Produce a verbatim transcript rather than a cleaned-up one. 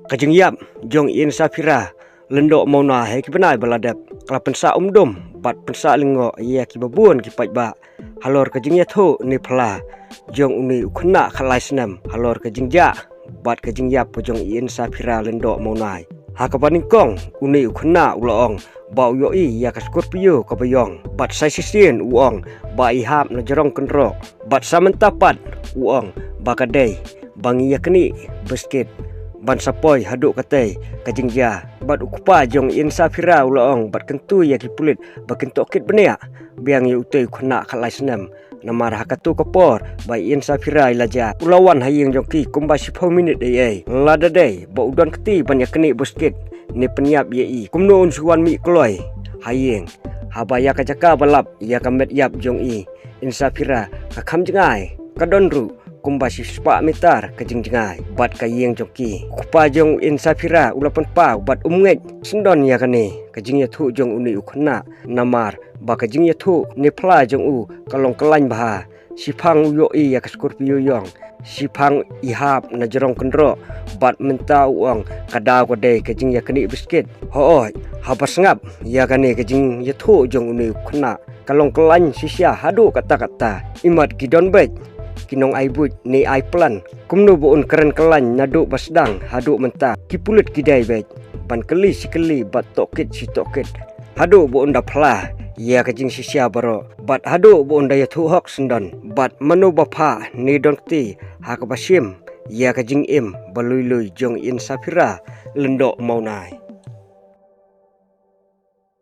Ka jingïap jong i Insafira Lyngdoh Mawnai ha ki bnai ba la dep ka la pynsah umdum bad pynsah lyngngoh ïa kiba bun ki paidbah halor ka jingïathuh ne phla jong une u khynnah khatlai snem halor ka jingjah bad ka jingïap ka jong i Insafira Lyngdoh Mawnai. Ha kaba nyngkong une u khynnah u la ong ba u ïohi ïa ka Scorpio kaba ïong, bad sa shisien u ong ba i hap na jrong kynroh, bad sa mynta pat u ong ba ka dei ba ngi ïa knieh biskit ban sa poi haduh katei ka jingjia. Bad u kpa jong i Insafira u la ong bad kyntu ïa ki pulit ba kin tohkit bniah biang ïa utei u khynnah khatlai snem, namar ha katu ka por ba i Insafira i la jah, u la wan ha ïing jong ki kumba shiphew minit ei ei. Lada dei ba u don kti ban ïa knieh biskit ne pynïap ïa i, kumno un shu wan mih kloi ha ïing, haba ïa ka jaka ba lap ïa ka met ïap jong i Insafira ka kham jngai, ka don ruh kumba shispah mitar ka jingjngai bad ka ïing jong ki. U kpa jong i Insafira u la pynpaw bad um ngeit syndon ïa kane ka jingïathuh jong une u khynnah, namar ba ka jingïathuh ne phla jong u ka long kyllain bha. Shiphang u ïohi ïa ka Scorpio ïong, shiphang i hap na jrong kynroh, bad mynta u ong ka daw ka dei ka jingïaknieh biskit. Hooid, haba sngap ïa kane ka jingïathuh jong une u khynnah, ka long kyllain shisha haduh katta katta. Imat ki don beit ki nong ai buit ne ai plan, kumno ba un kren kyllain naduh ba sdang haduh mynta. Ki pulit ki dei beit ban kylli shi kylli bad tohkit shi tohkit haduh ba un da phla ïa ka jingshisha baroh, bad haduh ba un da ïathuh hok syndon. Bad mano ba phah ne don kti ha kaba shim ïa ka jingim ba lui lui jong i Insafira Lyngdoh Mawnai.